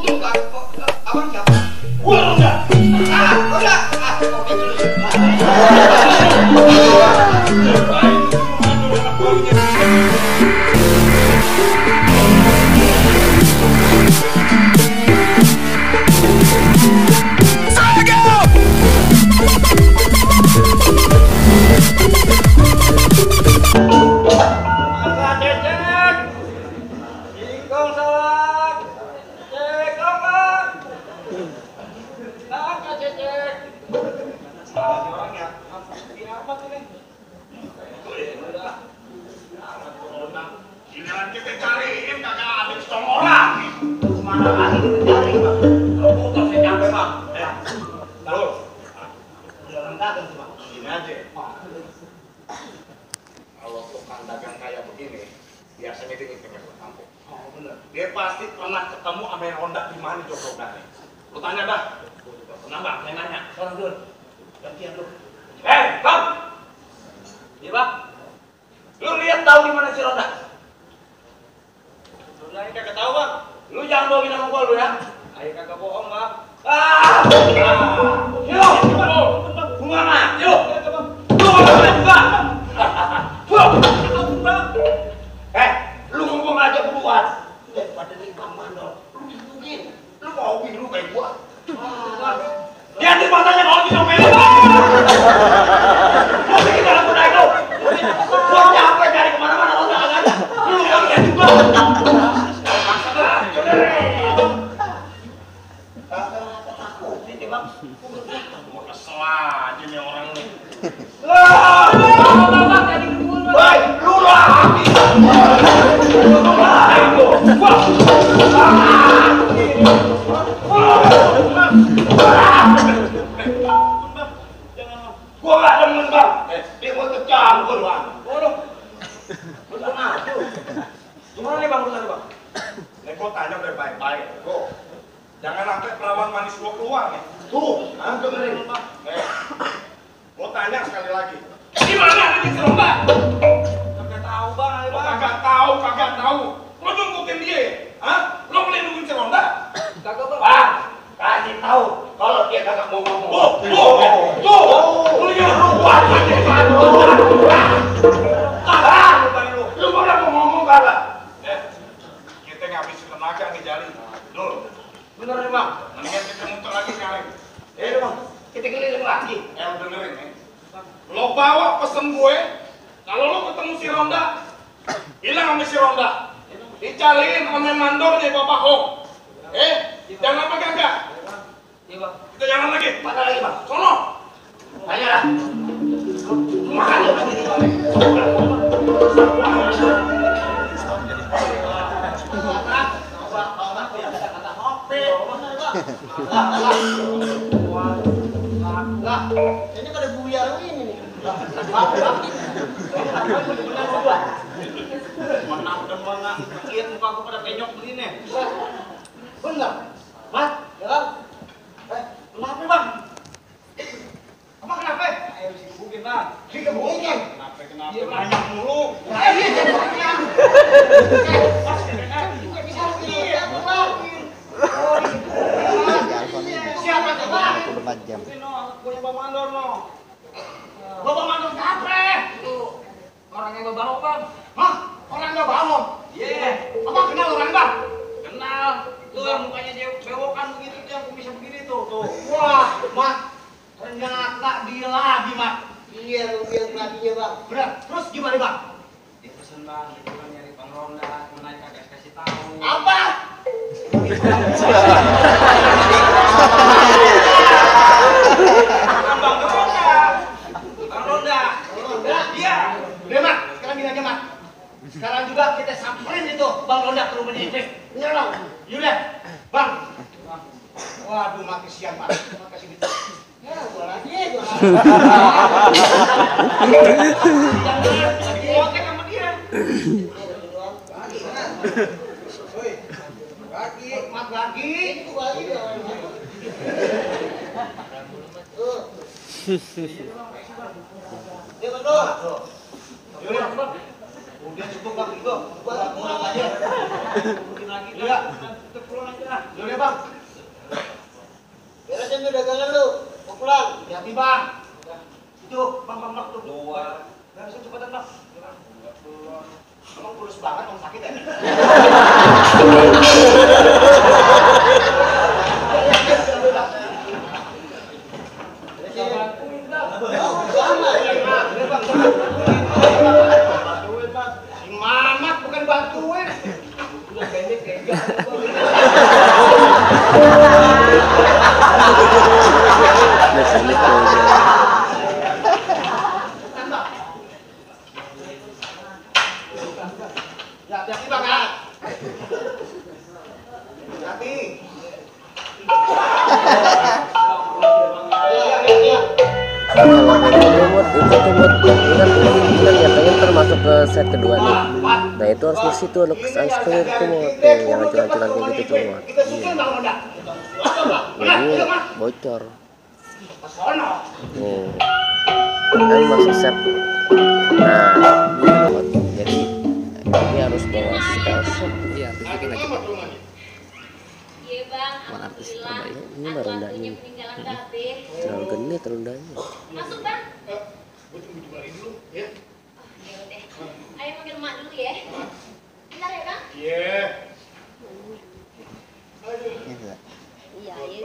Abang siapa? Gua Ronda. Ronda. Kopi dulu. Giliran kita cariin kagak ada setong orang. Mana lagi kita cari, Bang? Udah saya capek, Bang. Terus. Jangan dagang sih, Bang. Gini aja. Kalau tukang dagang kayak begini, biasanya dia ngitip ke kampung. Oh, bener. Dia pasti pernah ketemu sama yang Ronda di mana jodoh-jodohnya. Lu tanya dah. Pernah, Bang? Saya nanya. Sekarang dulu. Gantian lu. Bang! Iya, Bang? Lu lihat tahu di mana si Ronda? Ronda kagak tahu, Bang. Lu jangan bohongin sama gua lu ya. Ayo kagak bohong, Bang. Yuk, gimana? Yuk. Lu ngomong aja buruan. Daripada nih Bang Mandor. Lu mau biru kayak gua. Lihatin matanya kalau kita melek. Mau bikin dalam naik lu. Gua capek cari kemana-mana Ronda kagak ada. Lu kan lihat juga. Kesel aja nih orang nih. Woi, lu lagi. Gua gak demen, Bang. Dia mau kecampur, Bang. Gimana nih, Bang, urusannya, Bang? Nih, gua tanya udah baik-baik. Jangan sampai perawan manis gua keluar nih. Tuh, dengerin, Bang. Gua tanya sekali lagi. Gimana nih si Ronda? Kagak tahu, Bang. Kagak tahu. Lo nungguin dia ya? Hah? Lo melindungi si Ronda? Kagak, Bang. Kasih tahu kalau dia kagak mau ngomong. Tuh. Lu yang ruwet aja. Lu mau ngomong kagak? Kita ngabisin tenaga nih jali. Dul. Bener nih, Bang. Mendingan kita muter lagi sekarang. Bang. Kita keliling lagi. Dengerin nih. Lo bawa pesen gue. Kalau lo ketemu si Ronda, bilang sama si Ronda. Dicariin sama mandornya Bapak Hong. Jangan apa kagak? Iya, Bang. Kita jalan lagi. Mana lagi, Bang? Sono. Tanya lah. Makan ya, Bang. Ini ada buyar ini nih. Mana lihat muka aku pada penyok begini. Bener, Mas, ya kan? Kenapa, Bang? Abang kenapa? Ayo dikebukin, Bang. Dikebukin? Kenapa? Nanya mulu. Siapa tuh, Bang? 24 jam. Punya Bang Mandor, no. Bapak Mandor siapa? Orang yang ngebangun, Bang. Hah? Orang nggak bangun? Iya. Abang kenal orang, Bang? Kenal. Tuh yang mukanya dia bewokan begitu, dia bisa begini tuh. Wah, Mas. Ternyata dia lagi, Mas. Iya, lihat laginya, Bang. Benar. Terus gimana, Bang? Dipesen, Bang. Itu kan nyari Bang Ronda. Menaik kagak kasih tahu. Apa? Bang Ronda. Iya. Udah, Mak. Sekarang gini aja, Mak. Sekarang juga kita samperin itu Bang Ronda ke rumahnya Idris. Iya, Bang. Yaudah, Bang. Waduh, makin siang, Pak. Makasih gitu. Ya, gua lagi. Lagi oke sama dia. Mak lagi. Dia berdua. Udah cukup bang, itu buat pulang aja. Mungkin lagi ya. Kita pulang aja. Udah bang. Beresin tuh dagangan lu, mau pulang. Hati bang. Itu bang tuh. Luar. Beresin cepetan bang. Emang kurus banget, emang sakit ya? Si Mamat bukan bantuin. Udah pendek kayak ya, hati bang ya. Hati. Kalau dari mood itu tuh mood ini kan bilang ya pengen termasuk ke set kedua nih. Nah itu harus ngisi tuh Lux Unsclear tuh mood yang acuan-acuan kayak gitu tuh mood. Jadi bocor. Kan masuk set. Nah mod jadi ini harus bawa spell set. Iya artisnya nggak cepat. Iya bang, Artis alhamdulillah. terbaik ini baru Waktunya peninggalan kabeh. terlalu genit rendahnya. Masuk bang. Gue tunggu dimarahin dulu, ya. Oh ya udah. Ayo manggil emak dulu ya. Bentar ya bang. Iya. Iya iya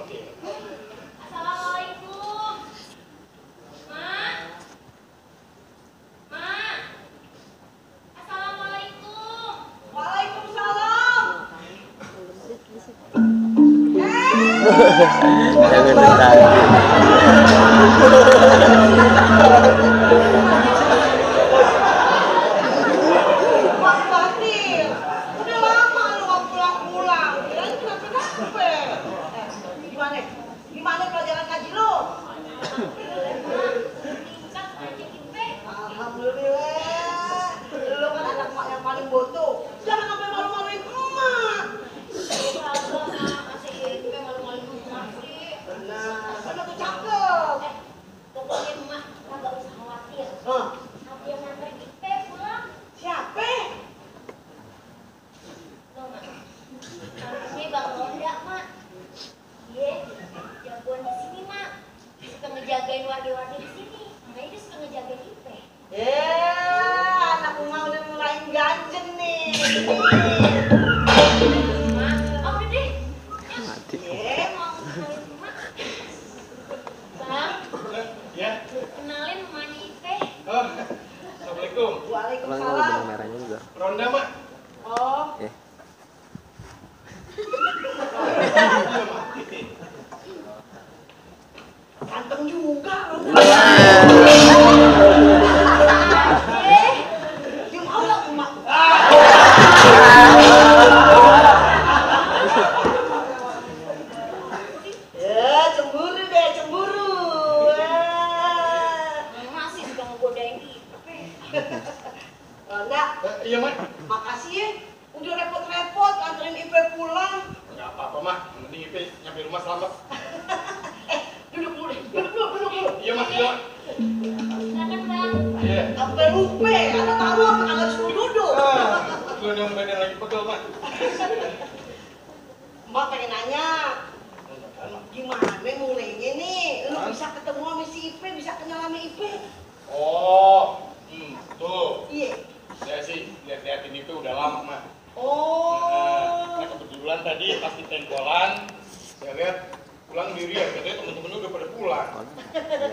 dia. Assalamualaikum. Mak. Mak. Assalamualaikum. Waalaikumsalam. Jangan ditanya. Pak Fatil, udah lama lu nggak pulang-pulang. Kirain kenapa-napa. Gimana? Gimana pelajaran ngaji lu? Alhamdulillah. Lu kan anak mak yang paling bodoh. Jangan sampai malu-maluin emak. Benar. Sama tuh cakep. Pokoknya emak kagak usah khawatir. Aku yang nganterin Ipe pulang. Siapa? Loh, Mak. Ini Bang Ronda, Mak. Iya, jagoan di sini, Mak. Dia suka ngejagain warga-warga di sini. Makanya dia suka ngejagain Ipe. Anak emak udah mulai ganjen nih. Mak, oh udah deh. Mati. Mau kenalin Mak. Bang, Ya. kenalin emaknya Ipe. Oh, assalamualaikum. Emang ada Waalaikumsalam. benang merahnya juga. Ronda mak. Oh, Ya. Iya mak. ganteng juga lu. Dia mau lah emak. Ya, cemburu deh, cemburu. Masih suka ngegodain Ipe. Ronda, Iya mak. makasih ya. Udah repot-repot anterin Ipe pulang. Enggak apa-apa mak. Yang penting Ipe nyampe rumah selamat. Duduk dulu deh, duduk dulu. Iya mak. Iya mak. Silakan, Bang. Iya. Sampai lupa, ada tamu apa kagak suruh duduk. Lu yang badan lagi pegel mak. Mbak pengen nanya, gimana mulainya nih? Lu bisa ketemu sama si Ipe, bisa kenal sama Ipe? Oh, tuh. Iya. Saya sih lihat-liatin itu udah lama mak. Oh. Nah, kebetulan tadi pas di tengkolan, saya lihat pulang diri ya, katanya temen-temen udah pada pulang.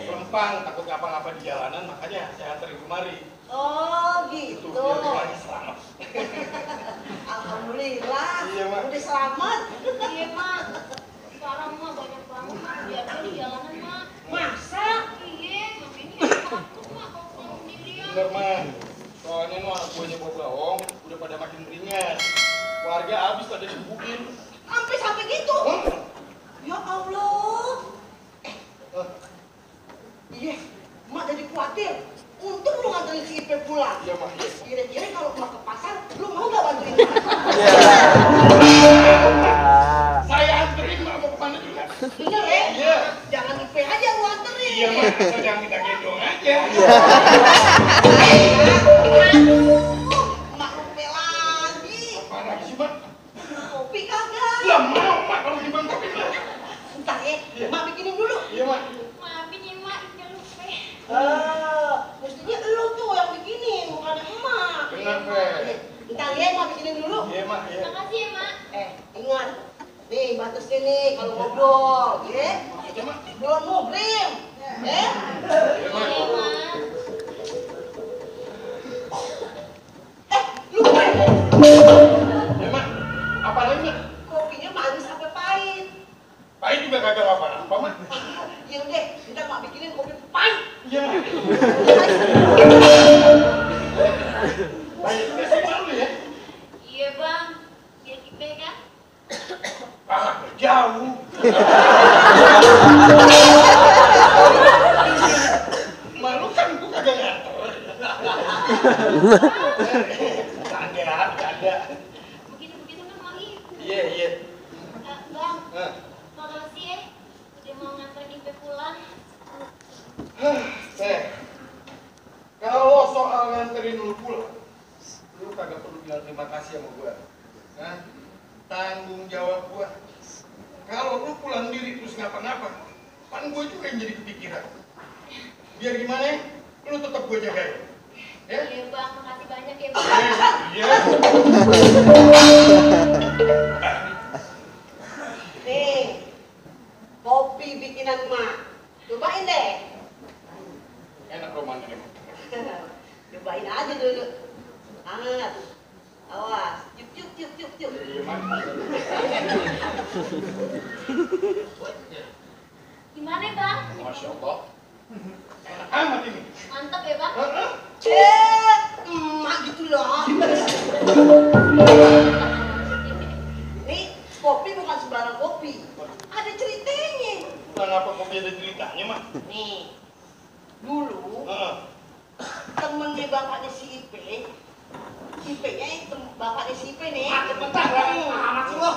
Lempang, takut ngapa-ngapa di jalanan, makanya saya anterin kemari. Oh Itu gitu. biar rumahnya selamat. Alhamdulillah. Iya, Mak. Udah selamat. Iya, Mak. Sekarang mah banyak banget dia di jalanan, Mak. Masa? Iya, makanya takut, Mak, kalau pulang sendirian. Bener mak, soalnya nu anak buahnya bawa bohong, udah pada makin beringas. Warga habis pada digebukin. Sampai gitu? Ya Allah. Iya, Mak jadi khawatir. Untung lu nganterin si Ipe pulang. Iya mak, iya. Kira-kira kalau Mak ke pasar, lu mau gak bantuin? Saya anterin mak mau kemana juga. Bener ya? Iya. Jangan Ipe aja lu anterin. Iya mak, asal jangan kita gendong aja. Iya. Nih, batasnya nih kalau ngobrol, ya. Belum muhrim, ya. Lupa. Mak, apa lagi, Mak? Kopinya manis apa pahit? Pahit juga kagak apa-apa, Mak. Iya deh, kita mak bikinin kopi pahit. Iya, Mak. Pahit kasih malu ya? Iya bang, biar Ipe kan? Ah, jauh. Malu kan gua kagak nganter. Bercanda. Begitu-begitu kan lagi. Iya, iya. Bang, Hah. makasih ya. Udah mau nganterin Ipe pulang. Kalau soal nganterin lu pulang, lu kagak perlu bilang terima kasih sama gua. Nah, tanggung jawab gua. Kalau lu pulang diri terus ngapa-ngapa, kan gua juga yang jadi kepikiran. Biar gimana, lu tetap gua jagain. Ya? Iya bang, makasih banyak ya bang. Iya. Nih, kopi bikinan mak. Cobain deh. Enak romannya nih. Cobain aja dulu. Hangat. Awas. Cuk. Iya, Mak. Gimana bang? Masya Allah. Enak amat ini. Mantap ya bang? Heeh. Emak gitu loh. Nih, kopi bukan sembarang kopi. Ada ceritanya. Kenapa kopi ada ceritanya, Mak? Nih, dulu Heeh. temennya bapaknya si Ipe, Ipe-nya bapaknya si Ipe nih. Bentar, amat sih lo.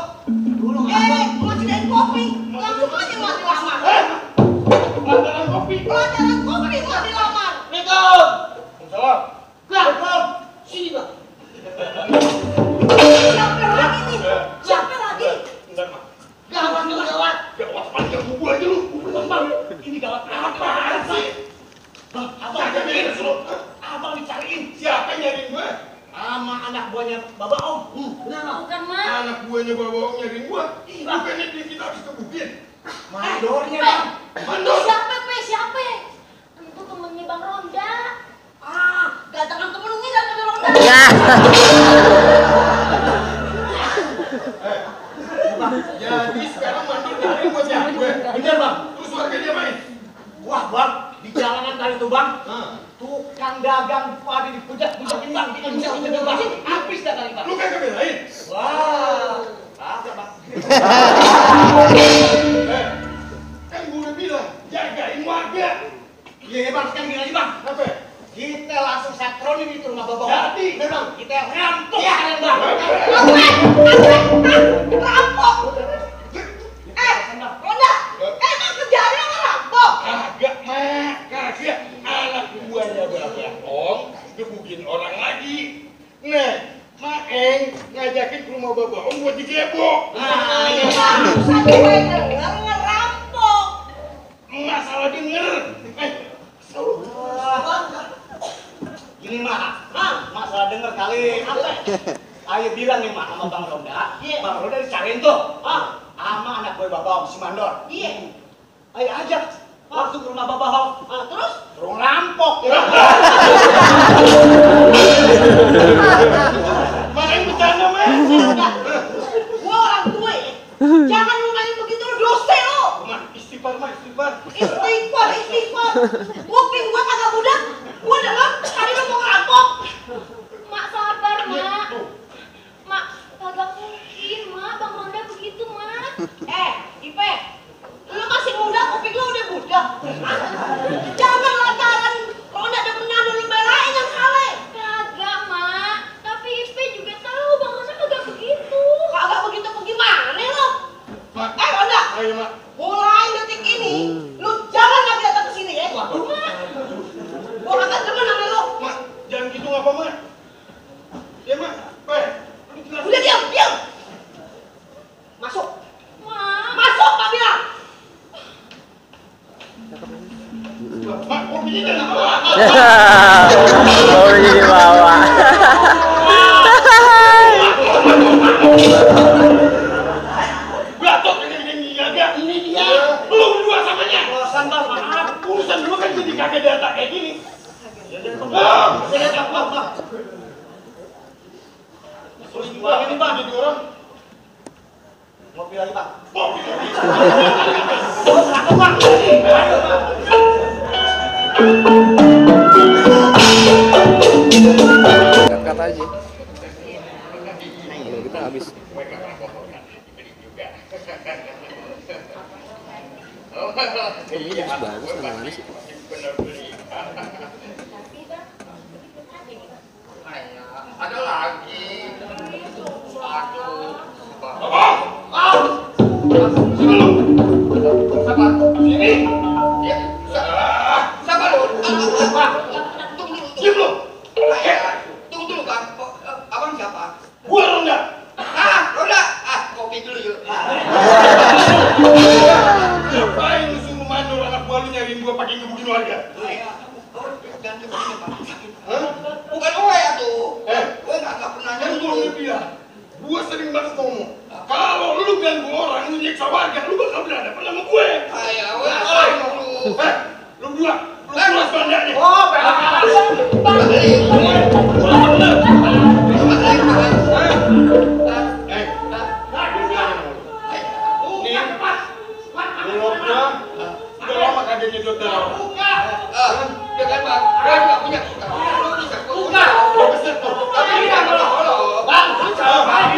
Dulu Mau sediain kopi, langsung aja mau dilamar. Pelajaran kopi. Pelajaran kopi mau dilamar. Assalamualaikum. Salam. Assalamualaikum. Sini bang. Siapa lagi nih? Siapa lagi? Bentar, Mak. Gawat nih gawat. Gawat panjang gua aja lu. Bang, ini gawat apaan sih? Bang, abang nyariin lu. Abang dicariin. Siapa yang nyariin gua? Sama anak buahnya Bapak Om. Benar bang. Bukan mak. Anak buahnya bawa nyariin gua. Iya, Bang. Bukannya dia kita habis kebukin. Mandornya bang. Mandor. Siapa Pe? Siapa? Itu temennya bang Ronda. Gatakan temennya dan temen Ronda. Ya. Jadi sekarang mandor nyariin gua nyari gue. Bener bang. Terus warga dia main. Wah bang, di jalanan tadi tuh bang. Hah. Tukang dagang pada dipujak-pujakin bang. Dikencang-kencang bang. Habis dah kali bang. Lu kagak belain. Wah. Kagak bang. Kan gua udah bilang jagain warga. Iya bang, sekarang gini aja bang. Apa? Kita langsung satronin itu rumah Bapak Om. Jadi. Bener bang, kita rampok kalian bang. Rampok. Ronda. Emang kerjaannya ngerampok? Kagak, Mak. Kagak. Anak buahnya Bapak Om gebukin orang lagi. Nah, Maeng ngajakin ke rumah Bapak Om buat digebok. Nah, iya bang. Barusan gue denger ngerampok. Masalah denger. Gini mah, masalah denger kali. Apa? Ayo bilang nih mah sama Bang Ronda. Iya. Bang Ronda dicariin tuh. Sama anak gue Bapak Om si Mandor. Iya. Ayo ajak. Langsung ke rumah Bapak Om. Terus? Suruh ngerampok. Maeng bercanda, Mak. Gua orang tua ya. Jangan lu main begitu lu dosa lu. Mak, istighfar, Mak, istighfar. Istighfar. Kuping gua kagak budak. Gua denger tadi lu mau ngerampok. Mak sabar mak. Mak kagak mungkin mak. Bang Ronda begitu mak. Ipe. Lu masih muda, kuping lu udah budak. Jangan lantaran Ronda demennya lu belain yang salah. Kagak mak. Tapi Ipe juga tahu Bang Ronda kagak begitu. Kagak begitu bagaimana lu? Mak, Ronda. ayo, Mak. Mulai detik ini, lu jangan lagi datang ke sini ya. Mak. Gua kagak demen sama lu. Mak, jangan gitu ngapa, Mak? Ya, Mak. Udah diam. Masuk. Mak. Masuk, Pak bilang. Mak, kopinya jangan bawa. Oh, ini bawa. Gua lagi bang. Cut aja. Kalau kita habis. Ini bagus mana sih? Tapi bang, belum ada nih bang. Ada lagi. Aduh. Sabar. Sini. Ya. Sabar lu. Diam lu. Tunggu dulu bang. Abang siapa? Gua Ronda. Ronda. Kopi dulu yuk. Ngapain lu suruh mandor anak gua lu nyariin gua pakai ngebukin warga? Jangan begini bang. Bukan gue ya tuh. Gue nggak pernah nyari dia. Gue sering banget ngomong. Kalau lu ganggu orang, lu nyiksa warga, lu bakal berhadapan sama gue. Ayo, lu. Lu dua. Lu keluar bandanya. Oh, udah lama kagak nyedot darah. Jangan bang, gue nggak punya. Bukan. Tapi ini nggak boleh. Bang, salah paham.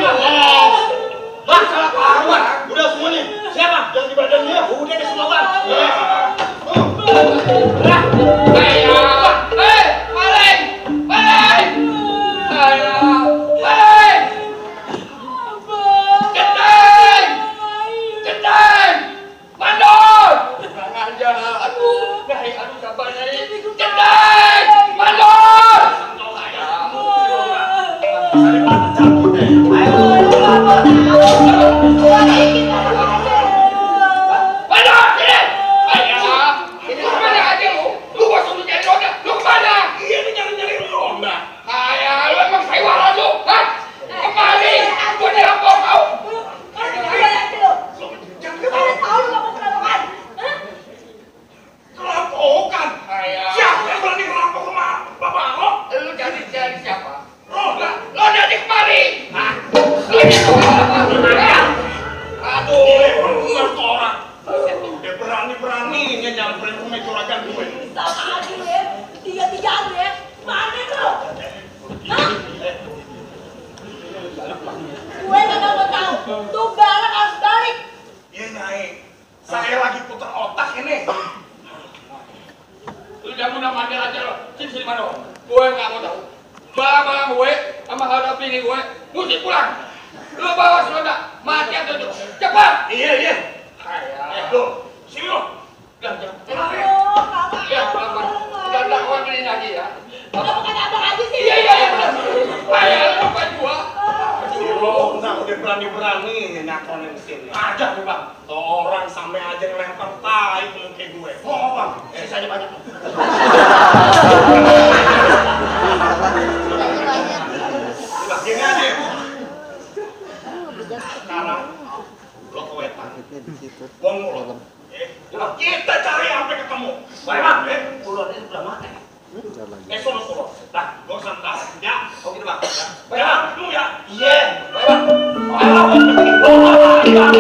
Bang, salah paham. Udah semua nih. Siapa? Yang di badan dia. Udah deh semua bang. Maling. Ceteng. Mandor. Kurang aja. Aduh, sabar nyai. Ceteng. Mandor. Berani-beraninya nyamperin rumah curagan gue. Sama aja lu ya, tiga-tigaan lu ya. Mana lu? Hah? Gue kagak mau tahu. Tuh barang harus balik. Iya nyai, saya lagi putar otak ini. Lu jangan mandel aja lo. Sini mana? Gue nggak mau tahu. Malam-malam gue sama hadapi ini gue mesti pulang. Lu bawa Ronda, mati atau hidup. Cepat. Iya. Lo, sini lo. Aduh, kakak. Ya, udah uang ini lagi ya. Udah bukan abang aja sih. Iya. Ayo, lupa gua. Aduh, udah berani-berani nyakonin sini. Ada tuh bang, orang sampai aja ngelempar tai ke muka gue. Oh bang, sisanya banyak. Gini aja. Sekarang lo ke wetan. Gua ngulur. Kita cari sampai ketemu. Baik bang, ulurnya sebelah mana? Sono. Nah, gua santai. Ya, oke bang. Ya, lu ya. Iya. Baik bang.